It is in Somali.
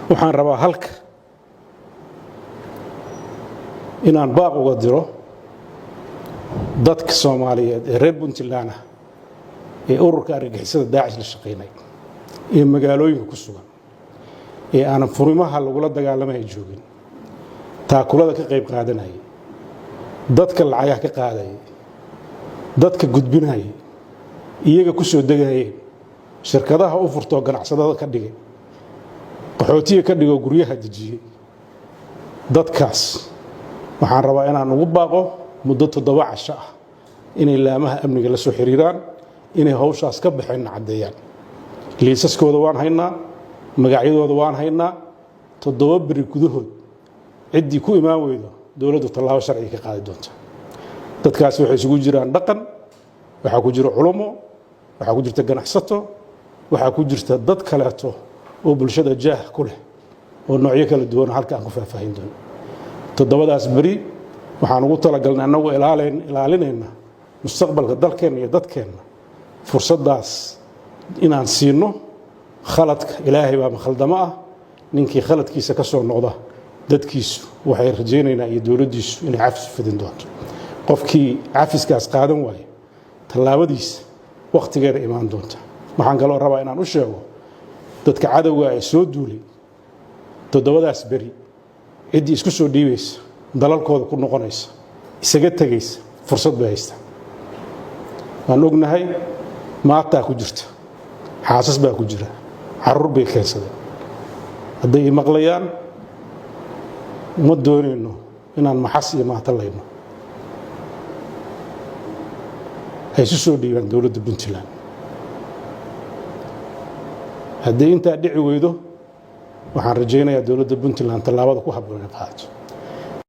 Waxaan rabaa halka inaan baaq uga diro dadka Soomaaliyeed ee reer Puntland ah ee ururka argagixisada Daacish la shaqaynay, ee magaalooyinka ku sugan, ee aanan furimaha lagula dagaalamaya joogin, taakulada ka qayb qaadanayay, dadka lacagaha ka qaadayay, dadka gudbinayay, iyaga ku soo degayeen, shirkadaha u furtoo ganacsadada ka dhigay, qaxootiga ka dhigoo guryaha dejiyey. Dadkaas waxaan rabaa inaan ugu baaqo muddo 7 casho ah inay laamaha amniga la soo xiriiraan, inay hawshaas ka baxeenna caddeeyaan. Liisaskooda waan haynaa, magacyadooda waan haynaa. 7 beri gudahood ciddii ku imaan weydo, dowladdu tallaabo sharciga ka qaadi doonta. Dadkaasi waxay isugu jiraan dhaqan, waxaa ku jira culumo, waxaa ku jirta ganacsato, waxaa ku jirta dad kaleeto oo bulshada jaah ku leh oo noocyo kala duwan halka aan ku faahfaahin doono. 7daas beri waxaan ugu talagalnay, annagu ilaalinayna mustaqbalka dalkeenna iyo dadkeenna, fursaddaas inaan siino. Khaladka Ilaahay baa makhaldamo ah. Ninkii khaladkiisa ka soo noqda, dadkiisu waxay rajaynaynaa iyo dowladdiisu inay cafis fidin doonto. Qofkii cafiskaas qaadan waayo, tallaabadiisa wakhtigeeda imaan doonta. Waxaan kaloo rabaa inaan u sheego dadka cadowga ee soo duulay, 7daas beri ciddii isku soo dhiibaysa, dalalkooda ku noqonaysa, isaga tegaysa, fursad bay haystaa. Waan ognahay, maataa ku jirta, xaasas baa ku jira, carruur bay keensadeen. Hadday i maqlayaan, ma doonayno inaan maxas iyo maata layno. Hay isu soo dhiibaan dowladda Puntland. Haddii intaa dhici weydo, waxaan rajaynayaa dowladda Puntland tallaabada ku habboon inay qaadato.